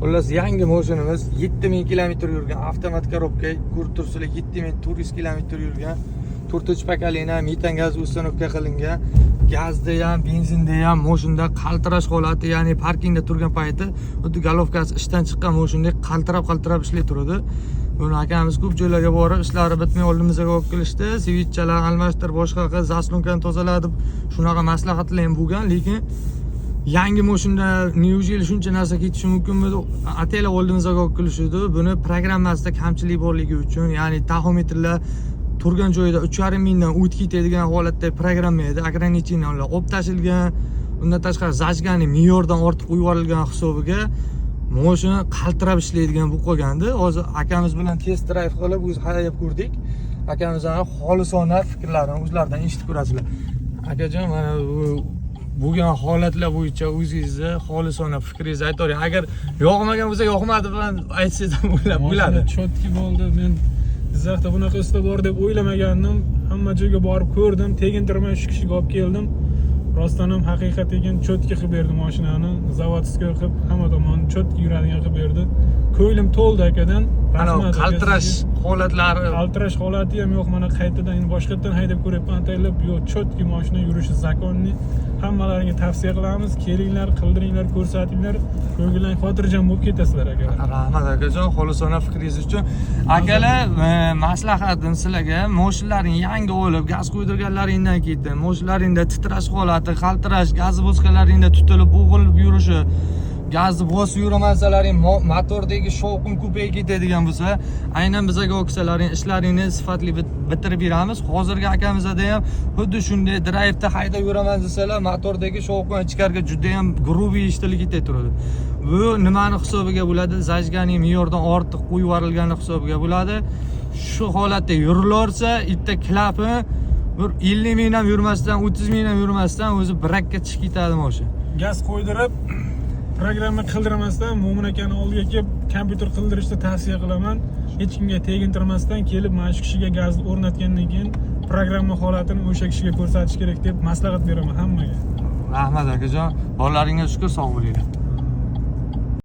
Xullas, yangi mashinamiz, 7000 kilometr yurgan, avtomat коробка. Ko'rib turibsizlar, 7400 kilometr yurgan. To'rtinchi поколение, metan gaz установка qilingan. Gazda ham, benzinda ham moshinda qaltirash holati, ya'ni parkingda turgan payti xuddi головка si ishdan chiqqan moshindek qaltirab qaltirab ishlay turadi. Buni akamiz ko'p joylarga borib, ishlari bitmay oldimizga olib kelishdi. Свеча lar almashtir, boshqa qil, заслонка ni tozala deb shunaqa maslahatlar ham bo'lgan, lekin yangi moshinda неужели shuncha narsa ketishi mumkinmi deb ataylab oldimizga olib kelishdi. Buni programmasida kamchilik borligi uchun, ya'ni taxometrlar turgan joyida 3500 dan o'tib ketadigan holatda programma edi, ограничения lar olib tashlangan. Undan tashqari, зажигание me'yordan ortiq qo'yib yuborilgan hisobiga moshina qaltirab ishlaydigan bo'lib qolgandi. Hozir akamiz bilan test drive qilib, o'zi haydab ko'rdik. Akamizni xolisona fikrlarini o'zlaridan eshitib ko'rasizlar. Akajon, mana bu bo'lgan holatlar bo'yicha o'zingizni xolisona fikringizni aytavering. Agar yoqmagan bo'lsa, yoqmadi bilan aytsangiz ham bo'ladi. Mashina чётки bo'ldi. Men Jizzaxda bunaqa usta bor deb o'ylamagandim. Hamma joyga borib ko'rdim, tegintirmay shu kishiga olib keldim. Rostdan ham haqiqat ekan, чётки qilib berdi mashinani, заводской qilib, hamma tomoni чётки yuradigan qilib berdi. Ko'nglim to'ldi akadan. Ana Rahmat aka qaltirash sizga. Holatlari? Qaltirash holati ham yo'q. Mana qaytadan endi boshqatdan haydab ko'ryapman ataylab. Yo'q, чётки mashina, yurishi законный. Hammalaringga tavsiya qilamiz, kelinglar, qildiringlar, ko'rsatinglar, ko'ngillang, xotirjam bo'lib ketasizlar, akalar. Rahmat, akajon, xolisona fikringiz uchun. Akalar, maslahatim sizlarga: moshinlaring yangi olib, gaz qo'ydirganlaringdan keyin moshinlaringda titrash holati, qaltirash, gazni bosganlaringda tutilib, bo'g'ilib yurishi, gazni bosib yurmasalaring motordagi shovqin ko'payib ketadigan bo'lsa, aynan bizaga olsalaring, ishlaringni sifatli bitirib beramiz. Hozirgi akamizda ham xuddi shunday, drayvda haydab yuraman desalar, motordagi shovqin ichkariga juda ham грубый eshitilib ketay turadi. Bu nimani hisobiga bo'ladi? Зажигание me'yordan ortiq qo'yib yuborilgani hisobiga bo'ladi. Shu holatda yurilaversa, bitta klapi bir 50 000 ham yurmasdan, 30 000 ham yurmasdan o'zi brakka chiqib ketadi mashina. Gaz qo'ydirib, programma qildirmasdan Mo'min akani oldiga kelib kompyuter qildirishni tavsiya qilaman. Hech kimga tegintirmasdan kelib, mana shu kishiga gazni o'rnatgandan keyin programma holatini o'sha kishiga ko'rsatish kerak deb maslahat beraman hammaga. Rahmat, akajon, borlaringga shukur, sog' bo'linglar.